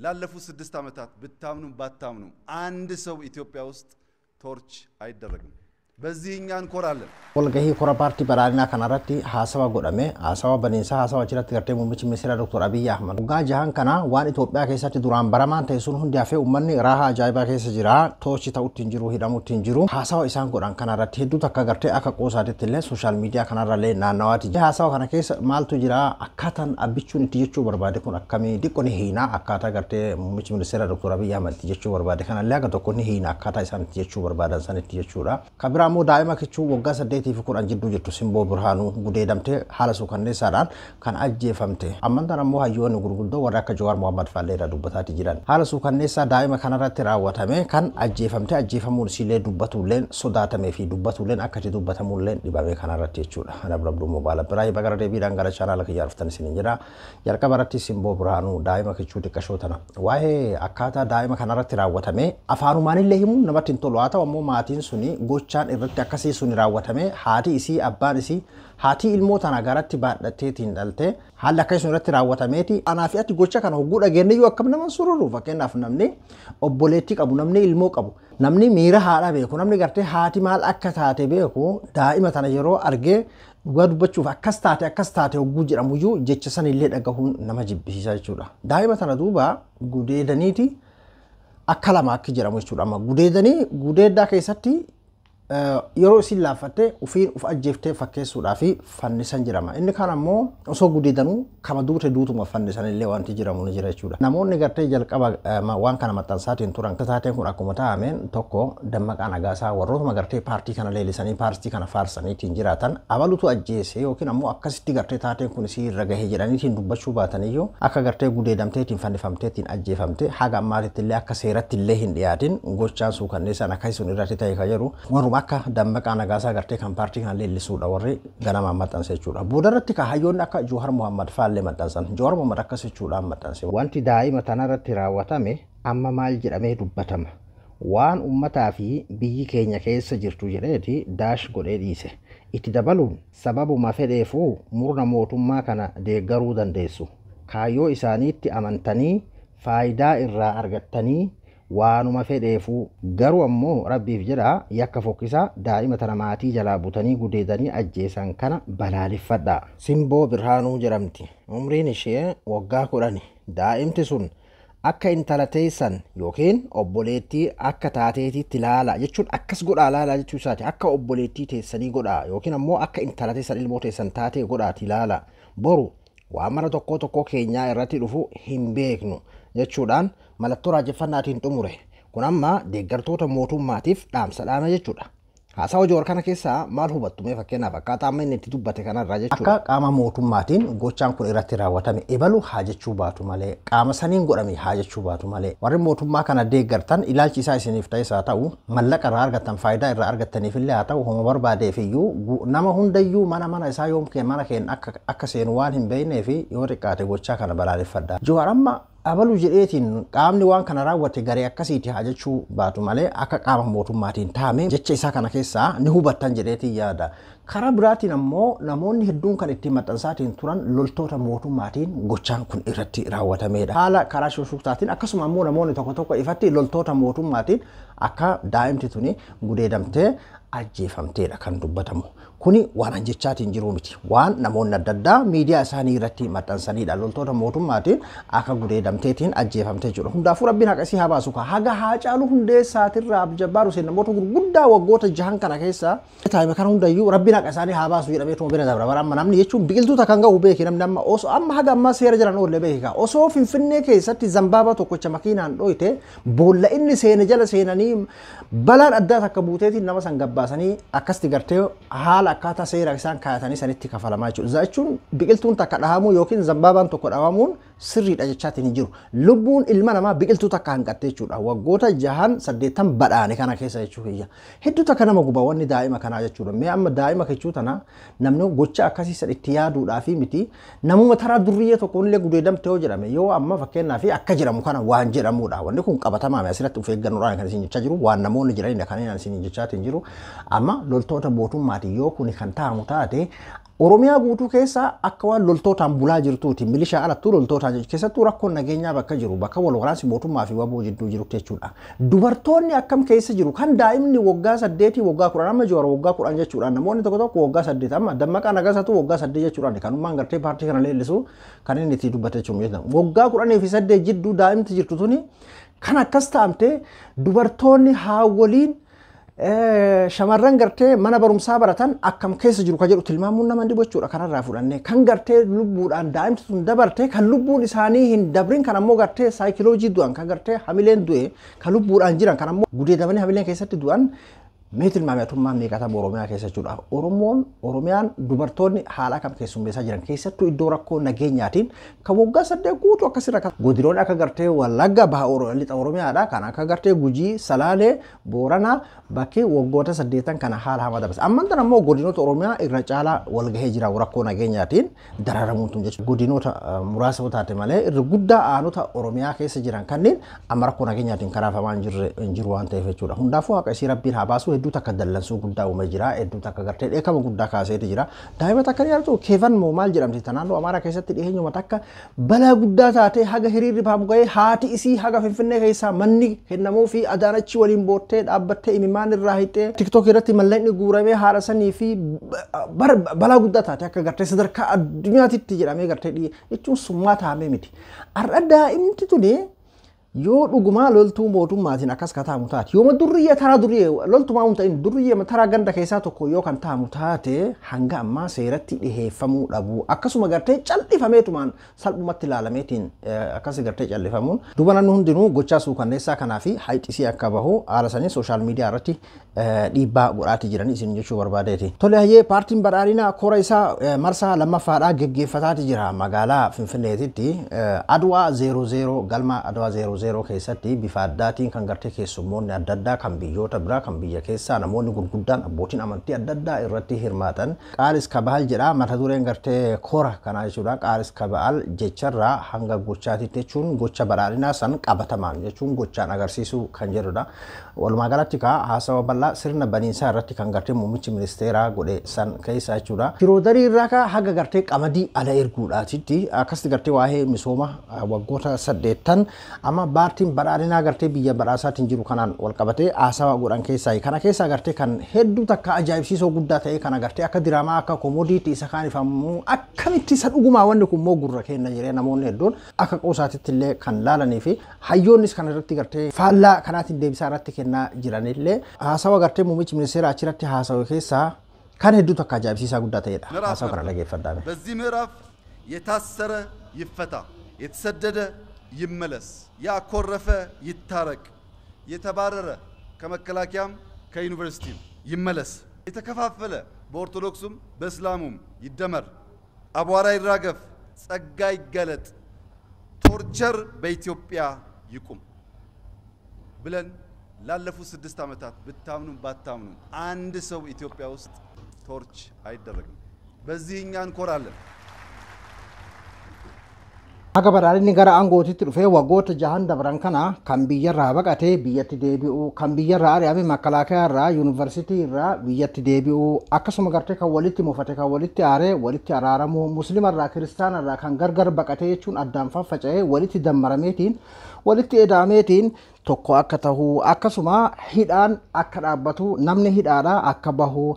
ላለፉት 6 ዓመታት ብታምኑም ባታምኑም አንድ ሰው ኢትዮጵያ ውስጥ ቶርች አይደረግም። በዚህ እኛ እንኮራለን። Walgahii kora paartii badhaadhinaa kanarratti haasawa godhame, haasawa baniinsaa haasawa achirratti gartee muummichi ministeera Dr. Abiyyi Ahmad waggaa 6 kana waan Itoophiyaa keessatti duraan baramaan ta'e sun hundi hafee uummanni raahaa ajaa'ibaa keessa jira, toochi ta'utti hin jiru, hidhamutti hin jiru. Haasawa isaan godhan kanarratti hedduu takka gartee akka qoosaatitti illee sooshaal miidiyaa kanarra illee naannawaati. Haasawa kana keessa maaltu jira? Akkaataan abbichuun itti jechuu barbaade kun akkamii xiqqoo ni hiina. Akkaataa gartee muummichi ministeera Dr. Abiyyi Ahmad itti jechuu barbaade kanallee akka tokko ni hiina, akkaataa isaan itti jechuu barbaadan sanitti jechuudha. Kan biraa immoo daa'ima kichuu waggaa 8 fi 10 jidduu jirtu Simboo Birhaanuu gudeedamtee haala suukanneessaadhaan kan ajjeefamte. Ammantaan ammoo hayyoonni gurguddoo warra akka Jawaar Mohammad faallee irraa dubbataati jiran. Haala suukanneessaa daa'ima kanarratti raawwatame kan ajjeefamte, ajjeefamuun isiillee dubbatulleen sodaatamee fi dubbatulleen akka itti dubbatamuullee dhibame kanarratti jechuudha. Ana bira abduu mobaala biraa hiba gara deebiidhaan gara chaanaala kiyyaa dhuftan isiniin jedha. Jalqaba irratti Simboo Birhaanuu daa'ima kichuu xiqqashoo tana. Waa'ee akkaataa daa'ima kanarratti raawwatame afaanumaanillee himuun namatti hin tolu. Haa ta'u ammoo maatiin suni gochaan irratti akkasii suni raawwatame, haati isii abbaan isii haati ilmoo tana garatti baadhatteetiin dhalte haalli akkasii sun irratti raawwatameeti. Anaa fi ati gocha kana hogguu dhageenyeyyuu akkam nama sururu. Fakkeenyaaf namni obboleettii qabu, namni ilmoo qabu, namni miira haadha beeku, namni gartee haati maal akka taate beeku daa'ima tana yeroo argee dhugaa dubbachuuf akkas taate akkas taate hogguu jedhamuyyuu jecha sanillee dhagahuun nama jibbisiisa jechuudha. Daa'ima tana duuba gudeedaniiti akka lama akki jedhamu jechuudha. Amma gudeedanii gudeeddaa keessatti yeroo isin laaffatte ufiin uf ajjeeftee fakkeessuudhaa fi fannisan jedhama. Inni kaan ammoo osoo gudeedanuu kama duute duutuma fannisan illee wanti jedhamu ni jira jechuudha. Namoonni gartee jalqaba waan kana maxxansaatiin turan taateen kun akkuma taa'ameen tokko Dammaqaa Nagaasaa warrootuma gartee paartii kana leellisanii paartii kana faarsaniitiin jiraatan abalutu ajjeese yookiin ammoo akkasitti gartee taateen kun isii irra gahe jedhaniitiin dubbachuu baataniyyuu akka gartee gudeedamteetiin fannifamteetiin ajjeefamte haga ammaatitti illee akka seeratti illee hin dhiyaatin gochaan suukanneessaan akkasii sun irratti ta'e kan jedhu warruma akka Dammaqaa Nagaasaa gartee kan paartii kana leellisuudha warri ganamaan maxxanse jechuudha. Boodarratti ka hayyoonni akka Jowaar Mohammad faallee maxxansan. Jowaar Mohammad akkas jechuudhaan maxxanse. Wanti daa'ima tanarratti raawwatame amma maal jedhamee dubbatama? Waan uummataa fi biyyi keenya keessa jirtu jedheeti daash godhee dhiise. Itti dabaluun sababuma fedheefuu murna mootummaa kana deeggaruu dandeessu. Kaayyoo isaaniitti amantanii faayidaa irraa argattanii waanuma fedheefuu garuu ammoo rabbiif jedha yakka fokkisaa daa'ima tana maatii jalaa butanii gudeedanii ajjeesan kana balaaleffadha. Simboo Birhaanuu jedhamti. Umriin ishee waggaa 10. Daa'imti sun akka intala teessan yookiin obboleettii akka taateetitti ilaala jechuun akkas godhaa ilaala jechuu isaati. Akka obboleettii teessanii godhaa yookiin ammoo akka intala teessan ilmoo teessan taatee godhaati ilaala. Boru waan mana tokkoo tokkoo keenyaa irratti dhufu hin beeknu jechuudhaan mallattoo raajeffannaatiin xumure. Kun amma deeggartoota mootummaatiif dhaamsa dhaame jechuudha. Haasawa Jowaar kana keessaa maal hubattu mee fakkeenyaaf akkaataa amma inni itti dubbate kanarraa jechuudha. Akka qaama mootummaatiin gochaan kun irratti raawwatame ebalu haa jechuu baatu malee qaama saniin godhame haa jechuu baatu malee warri mootummaa kana deeggartan ilaalchi isaa isiniif ta'es haa ta'u mallaqa irraa argattan faayidaa irraa argattaniif illee haa ta'u homa barbaadeef iyyuu nama hundayyuu mana mana isaa yoom kee mana keen akka seenu waan hin beeknee fi yoo xiqqaate gochaa kana balaaleffadha. Jowaar amma abalu jedheetiin qaamni waan kana raawwate garee akkasiiti haa jechuu baatu malee akka qaama mootummaatiin taa'ame jecha isaa kana keessaa ni hubattan jedheetiin yaada. Karaa biraatiin ammoo namoonni hedduun kan ittiin maxxansaatiin turan loltoota mootummaatiin gochaan kun irratti raawwatamedha. Haala karaa shushuktaatiin akkasuma ammoo namoonni tokko tokko ifatti loltoota mootummaatiin akka daa'imti tuni gudeedamtee ajjeefamteedha kan dubbatamu. Kuni waan ajjechaatiin jiru miti. Waan namoonni adda addaa miidiyaa isaanii irratti maxxansanidha. Loltoota mootummaatiin akka gudeedamteetiin ajjeefamtee jiru. Hundaafuu rabbiin haqa isii haa baasu. Haga Haacaaluu Hundeessaatirraa Abjabbaar Hussein namoota gurguddaa waggoota 6 kana keessa taa'ime kana hundayyuu rabbiin haqa isaanii haa baasu jedhameetuma bira dabra. Bara amma namni jechuun biqiltuu takka hin ga'u beeki namni amma osoo amma haga ammaa seera jiran oollee beeki kaa. Osoo Finfinnee keessatti zambaabaa tokkocha makiinaan dhoyte boolla inni seene jala seenanii balaan addaa takka buuteetiin nama san gabbaasanii akkasitti gartee haala akkaataa seera isaan kaayatanii sanitti kafalamaa jechuudha. Jechuun biqiltuun takka dhahamuu yookiin zambaabaan tokko dhahamuun sirriidha jechaatiin hin jiru. Lubbuun ilma namaa biqiltuu takka hanqatte jechuudha. Waggoota 6 8 badhaane kana keessa jechuudha. Hedduu takka nama guba wanni daa'ima kanaa jechuudha. Mee amma daa'ima kechuu tana namni gocha akkasii san itti yaaduudhaa fi miti namuma taraa durriyyee tokkoon illee gudeedamte yoo jedhame yoo amma fakkeenyaaf akka jedhamu kana waan jedhamudha. Wanni kun qabatamaa asirratti of eeggannoodhaan kan isin jechaa jiru waan namoonni jiranidha kan isin jechaatiin jiru. Amma loltoota mootummaatiin yoo kuni kan ta'amu taate Oromiyaa guutuu keessa akka waan loltootaan bulaa jirtuuti milishaa alattuu loltootaan jechuudha. Keessattuu rakkoon nageenyaa bakka jiru bakka wal waraansi mootummaa fi waboo jidduu jirutti jechuudha. Dubartoonni akkam keessa jiru kan daa'imni waggaa 8 waggaa 10 amma jiru waggaa 10 jechuudha. Namoonni tokko tokko waggaa 8 amma Dammaqaa Nagasaatu waggaa 8 jechuudha. Kanummaan gartee paartii kana leellisu kan inni itti dubbate jechuudha. Waggaa 10 fi 8 jidduu daa'imti jirtu tuni kan akkas ta'amte dubartoonni haawwoliin shamarran gartee mana barumsaa baratan akkam keessa jiru ka jedhu tilmaamuun nama dhibu jechuudha. Kanarraa fudhannee kan gartee lubbuudhaan daa'imti sun dabarte kan lubbuun isaanii hin dabrin kan ammoo gartee saayikiloojii du'an kan gartee hamileen du'e kan lubbuudhaan jiran kan ammoo gudeedamanii hamileen keessatti du'an mee tilmaamee meeqatama Oromiyaa keessa jechuudha. Oromoon Oromiyaan dubartoonni haala kam keessummeessaa jiran keessattuu iddoo rakkoo nageenyaatiin kan waggaa 8 guutuu akkasirra kan godinoonni akka gartee Wallagga baha lixa Oromiyaadha kan akka gartee Gujii, Salaalee, Booranaa bakkee waggoota 8 kana haala hamaa dabarse. Amman tan ammoo godinoota Oromiyaa irra caalaa wal gahee jira rakkoo nageenyaatiin dararamuun tun jechuudha. Godinoota muraasa taate malee irra guddaa aanota Oromiyaa keessa jiran kanneen amma rakkoo nageenyaatiin karaafamaa hin jiru waan ta'eef jechuudha. Hundaafuu haqa isii rabbiin haa baasu. Hedduu takka dallansuu guddaa uumee jira. Hedduu takka gartee dheekama guddaa kaaseeti jira. Daa'ima takka ni argatu Keevan moo maal jedhamti naannoo Amaaraa keessatti dhiheenyuma takka balaa guddaa taatee haga hiriirri baamu ga'ee haati isii haga Finfinnee keessaa manni kennamuu fi Adaanachi waliin boottee dhaabbattee imimaan irraa hixee TikTok irratti mallaqni guuramee haadha sanii fi balaa guddaa taate akka gartee sadarkaa addunyaatitti jedhamee gartee jechuun summaa taamee miti. Har'a daa'imti tuni yoo dhugumaa loltuu mootummaatiin akkas ka taamu taate yooma durriyyee taraa durriyyee loltumaa hin ta'in durriyyee taraa ganda keessaa tokko yoo kan taamu taate hanga ammaa seeratti dhiheeffamuu dhabu akkasuma gartee callifameetumaan salphumatti ilaalameetiin akkas gartee callifamuun duuba namni hundinuu gochaa suukanneessaa kanaa fi hayxisii akka bahu haala sanii sooshaal miidiyaa irratti dhiibbaa godhaati jiran isin jechuu barbaadeeti. Tole hayyee paartiin badhaadhinaa kora isaa marsaa lammaffaadhaa geggeeffataati jira magaalaa Finfinneetitti Adwaa 00 galma Adwaa 00 keessatti bifa addaatiin kan gartee keessummoonni adda addaa kan biyyoota biraa kan biyya keessaa namoonni gurguddaan abbootiin amantii adda addaa irratti hirmaatan. Qaalis Kabahal jedha mata dureen gartee kora kanaa jechuudha. Qaalis Kabahal jecharraa hanga gochaatitti jechuun gocha badhaadhinaa san qabatamaan jechuun gochaan agarsiisuu kan jedhudha. Walumaa galatti kaa haasawa bal'aa sirna baniinsaa irratti kan gartee muummichi ministeeraa godhe san keessa jechuudha. Firoodarii irraa kaa haga gartee qamadii ala erguudhaatitti akkasitti gartee waa'ee misooma waggoota 8 amma paartiin badhaadhinaa gartee biyya badhaasaatiin jiru kanaan wal qabatee haasawa godhan keessaa kana keessaa gartee kan hedduu takka ajaa'ibsiisoo guddaa ta'e kana gartee akka diraamaa akka koomodiitti isa kaanifamu akkamitti isa dhugumaa wanni kun moo gurra kenna jedhee namoonni hedduun akka qoosaatitti illee kan laalanii fi hayyoonnis kan irratti gartee faallaa kanaatiin deebisaa irratti kennaa jiranillee haasawa gartee muummichi ministeera achirratti haasawe keessaa kan hedduu takka ajaa'ibsiisaa guddaa ta'edha. Haasawa kana dhaggeeffadhaa. በዚህ ምዕራፍ የታሰረ ይፈታ፣ የተሰደደ ይመለስ፣ ያኮረፈ ይታረቅ፣ የተባረረ ከመከላከያም ከዩኒቨርሲቲም ይመለስ፣ የተከፋፈለ በኦርቶዶክሱም በእስላሙም ይደመር፣ አቧራ ይራገፍ፣ ጸጋ ይገለጥ፣ ቶርቸር በኢትዮጵያ ይቁም ብለን ላለፉት 6 ዓመታት ብታምኑም ባታምኑም አንድ ሰው ኢትዮጵያ ውስጥ ቶርች አይደረግም። በዚህ እኛ እንኮራለን። Akka badhaadhinni gara aangootitti dhufee waggoota 6 dabran kana kan biyyarraa baqatee biyyatti deebi'u, kan biyyarraa ari'ame makalaakaa irraa, yuunivarsiitii irraa biyyatti deebi'u, akkasuma gartee kan walitti mufate kan walitti aaree walitti araaramu, muslimarraa kiristaanarraa kan gargar baqatee jechuun addaan faffaca'ee walitti dammarameetiin walitti edaameetiin tokko akka tahu, akkasuma hidhaan akka dhaabbatu, namni hidhaadhaa akka bahu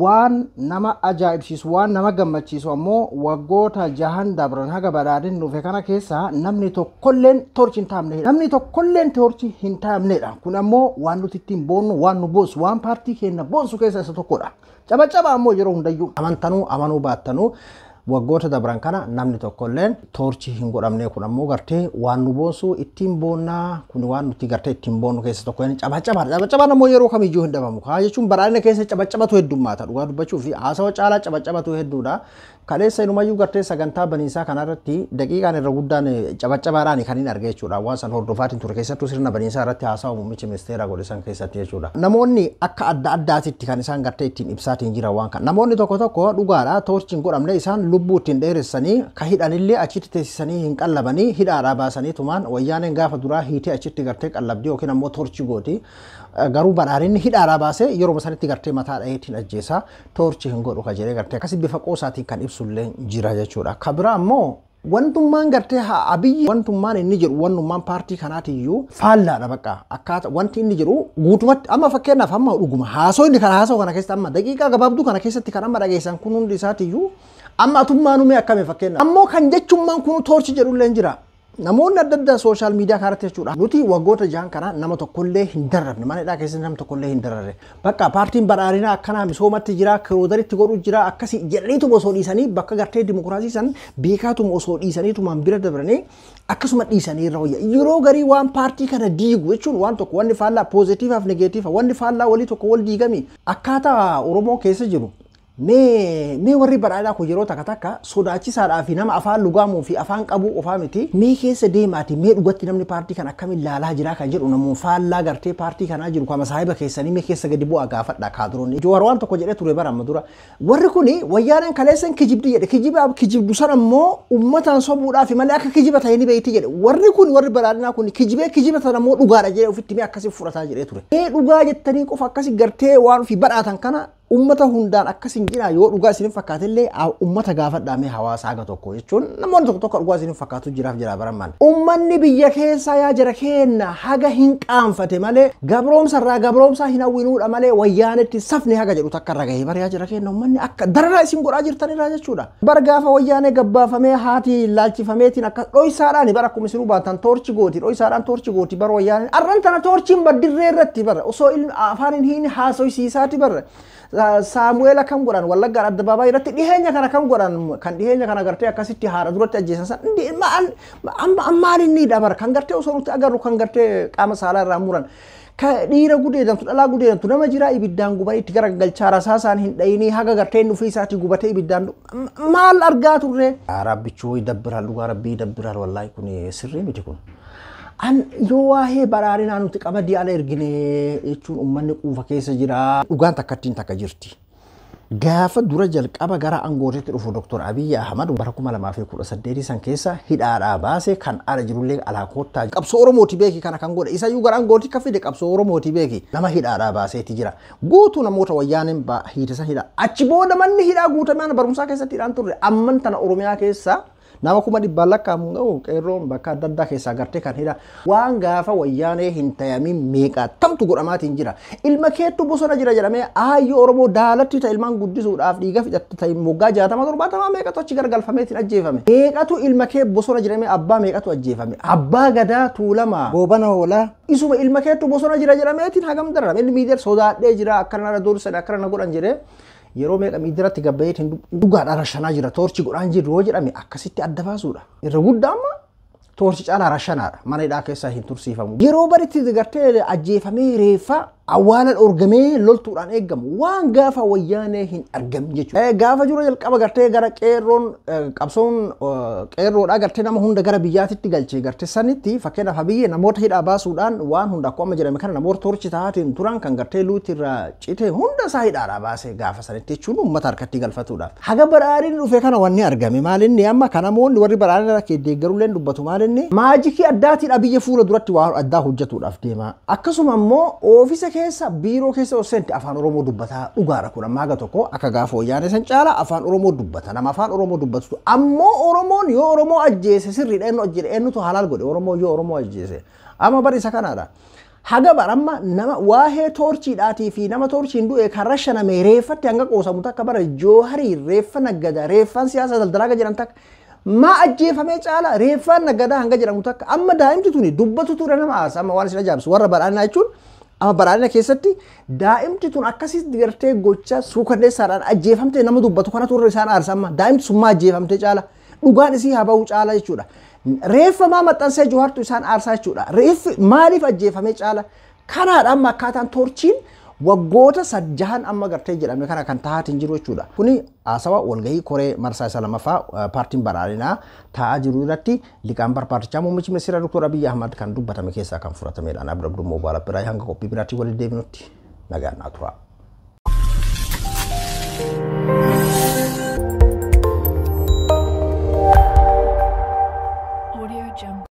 waan nama ajaa'ibsiisu waan nama gammachiisu ammoo waggoota 6 dabran haga badhaadhinni dhufe kana keessa namni tokkolleen torchi hin taamne namni tokkolleen torchi hin taamnedha. Kun ammoo waan nuti ittiin boonnu waan nu boonsu waan paartii keenya boonsu keessa isa tokkodha. Cabacaba ammoo yeroo hundayyuu amantanuu amanuu baattanuu waggoota dabran kana namni tokkolleen torchi hin godhamne. Kun ammoo gartee waan nu boonsu ittiin boonnaa kun waan nuti gartee ittiin boonnu keessa tokko inni cabacabaadha. Cabacabaan ammoo yeroo kamiyyuu hin dhabamu. Kaa jechuun badhaadhina keessa cabacabatu heddummaata. Dhugaa dubbachuu fi haasawa caalaa cabacabatu hedduudha. Kaleessa inumayyuu gartee sagantaa baniinsaa kanarratti daqiiqaan irra guddaan cabacabaadhaan kan hin arge jechuudha. Waan san hordofaatiin ture keessattuu sirna baniinsaa irratti haasawa muummichi ministeeraa godhe san keessatti jechuudha. Namoonni akka adda addaatitti kan isaan gartee ittiin ibsaatiin jiran waan kana. Namoonni tokko tokko dhugaadha torchi hin godhamne isaan lubbuu ittiin dheeressanii ka hidhanillee achitti teessisanii hin qallabanii hidhaadhaa baasanii tumaan wayyaaneen gaafa duraa hiitee achitti gartee qallabdii yookiin ammoo torchi gooti. Garuu badhaadhinni hidhaadhaa baasee yeroo sanitti gartee mataa dhaheetiin ajjeesaa torchi hin godhu ka jedhee gartee akkasii bifa qoosaatiin kan ibsullee jira jechuudha. Ka biraa ammoo wantummaan gartee Abiyyi wantummaan inni jedhu wantummaan paartii kanaatiyyuu faallaadha bakka akkaata wanti inni jedhu guutumatti amma fakkeenyaaf amma dhuguma haasoo inni kana haasoo kana keessatti amma daqiiqaa gabaabduu kana keessatti kan amma dhageessan kun hundi isaatiyyuu amma atummaan umee akkami fakkeenyaaf ammoo kan jechummaan kun torchi jedhullee jira. Namoonni adda addaa sooshaal miidiyaa kanarratti jechuudha. Nuti waggoota 6 kana nama tokkollee hin dararne. Mana hidhaa keessatti nama tokkollee hin dararre. Bakka paartiin badhaadhinaa akkanaa misoomatti jira, kiroodaritti godhu jira, akkasii jedhaniituma osoo dhiisanii bakka gartee dimokiraasii san beekaatuma osoo dhiisaniitumaan bira dabranii akkasuma dhiisanii irra wayya. Yeroo garii waan paartii kana diigu jechuun waan tokko wanni faallaa poozitiivaaf negeetiiva wanni faallaa walii tokko wal diigami akkaataa Oromoo keessa jiru. Mee warri badhaadhaa kun yeroo takka takka sodaachisaadhaa fi nama afaan lugaamuu fi afaan qabuu qofaa miti mee keessa deemaati mee dhugatti namni paartii kana akkamiin laalaa jira kan jedhu namoon faallaa gartee paartii kanaa jiru kama saahiba keessanii mee keessa gadi bu'aa gaafadha kaadiroonni. Joowar waan tokko jedhee ture bara amma dura warri kuni wayyaaneen kaleessan kijibdi jedhe kijiba kijibdu sana immoo uummataan sobuudhaaf malee akka kijiba ta'e ni beeyti jedhe warri kun warri badhaadhinaa kun kijibee kijiba sana immoo dhugaadha jedhee ofitti mee akkasii fudhataa jedhee ture. Mee dhugaa jettanii qofa akkasii gartee waan ofii badhaatan kana ummata hundaan akkasin jira yoo dhugaa isinin fakkaatellee ummata gaafadhaa mee hawaasa haga tokko jechuun namoonni tokko tokko dhugaa isinin fakkaatu jiraaf jira barammaan. Ummanni biyya keessaa yaa jara keenna haga hin qaanfate malee gabroomsarraa gabroomsaa hin hawwinuudha malee wayyaanetti safni haga jedhu takka irra gahee bara yaa jara keenna ummanni akka dararaa isin godhaa jirtanirraa jechuudha. Bara gaafa wayyaanee gabbaafamee haati laalchifameetiin akka dhoysaadhaan bara akkuma isinuu baatan toorchi gooti dhoysaadhaan toorchi gooti bara wayyaaneen arran tana toorchiin baddirree irratti bara osoo afaan hin haasoysiisaati bara. Saamu'eel akkam godhan Wallaggaan addabaabaayii irratti dhiheenya kana kam godhan kan dhiheenya kana gartee akkasitti haadha duratti ajjeesan san amma maal inni dabara kan gartee osoo nuti agarru kan gartee qaama saalaa irraa muran ka dhiira gudeedamtu dhalaa gudeedamtu nama jiraa ibiddaan gubanii itti garagalchaa rasaasaan hin dhayinii haga gartee inni ofii isaatii gubatee ibiddaan maal argaa turre. Rabbichuu dabbiraal dhugaa rabbii dabbiraal wallaahi kun sirrii miti kun. An yoo waa'ee badhaadhinaa nuti qamadii ala ergine jechuun uummanni quufa keessa jira. Dhugaan takkattiin takka jirti. Gaafa dura jalqaba gara aangootti dhufu Dr. Abiyyi Ahmad bara 2018 san keessa hidhaadhaa baase kan ala jirullee alaa koottaa qabsoo Oromooti beeki kana kan godhe isayyuu gara aangootti kan fide qabsoo Oromooti beeki nama hidhaadhaa baaseeti jira. Guutuu namoota wayyaaneen hiite san hidha. Achi booda manni hidhaa guutame mana barumsaa keessatti hidhaan turre amman tana Oromiyaa keessa nama 100,000 lakkaa'amu ga'u qeerroon bakka adda addaa keessaa gartee kan hidha waan gaafa wayyaanee hin tayamin meeqaa tamtu godhamaatiin jira ilma keettu bosona jira jedhamee aayyoo Oromoo daalatti ta'e ilmaan guddisuudhaaf dhiiga fixatte ta'e moggaa 60 70 meeqatu achi gargalfameetiin ajjeefame meeqatu ilma kee bosona jedhamee abbaa meeqatu ajjeefame abbaa gadaa tuulamaa goobana hoolaa isuma ilma keettu bosona jira jedhameetiin hagam dararame inni miidiyaa sodaadhee jira akkana na doorsan akkana na godhan jedhee yeroo meeqa miidiyaatti gabbayeetiin dhugaadhaan rashanaa jira toorchi godhaan jiru yoo jedhame akkasitti adda baasuudha. Irra guddaa amma toorchi caalaa rashanaadha. Mana hidhaa keessaa hin tursiifamu. Yeroo baritti gartee ajjeefamee reeffa awwaala dhorgamee loltuudhaan eegamu waan gaafa wayyaanee hin argamin jechuudha. Gaafa jiru jalqaba gartee gara qeerroon qabsoon qeerroodhaa gartee nama hunda gara biyyaatitti galchee gartee sanitti fakkeenyaaf Abiyyi namoota hidhaa baasuudhaan waan hunda akkuma jedhame kana namoota toorchi taa'aatiin turan kan gartee luuti irraa cite hunda isaa hidhaadhaa baasee gaafa sanitti jechuun uummata harkatti galfatuudhaaf. Haga badhaadhinni dhufe kana wanni argame maalinni amma kan namoonni warri badhaadhina deeggarulleen dubbatu maalinni maajikii addaatiin Abiyyi fuula duratti waan addaa hojjetuudhaaf deema. Akkasuma immoo oofisa keessa biiroo keessa osoo afaan Oromoo dubbataa dhugaadha kun amma haga tokko akka gaafa wayyaanee san caala afaan Oromoo dubbata nama afaan Oromoo dubbatu ammoo Oromoon yoo Oromoo ajjeese sirriidha eenyu ajjeese eenyutu halaal godhe Oromoo yoo Oromoo ajjeese amma bari isa kanaadha. Haga baramma nama waa'ee toorchiidhaatii fi nama toorchiin du'e kan rashaname reeffatti hanga qoosamu takka bara Jooharii reeffa naggada reeffaan siyaasa daldalaa jedhan takka maa ajjeefamee caala reeffaan naggadaa hanga jedhamu takka amma daa'imti tuni dubbatu ture nama haasa amma waan isin ajaa'ibsu warra badhaadhinaa jechuun amma badhaadhina keessatti daa'imti tun akkasitti gartee gocha suukanneessaadhaan ajjeefamtee nama dubbatu kanatu irra isaan aarsa amma daa'imti sun maa ajjeefamtee caala dhugaan isii haa ba'uu caala jechuudha. Reeffa maa maxxansee Joohartu isaan aarsaa jechuudha. Reeffi maaliif ajjeefamee caala kanaadha amma akkaataan toorchiin waggoota 6 amma gartee jedhame kana kan taa'aatiin jiru jechuudha. Kuni haasawa walgahii koree marsaa isa lammaffaa paartiin badhaadhinaa taa'aa jiru irratti liqaan paartichaa muummichi ministeera Dr. Abiyyi Ahmad kan dubbatame keessaa kan fudhatamedha. Abduu Abduu Mobaarak biraa hanga qophii biraatti walitti deebinutti nagaan naa tura.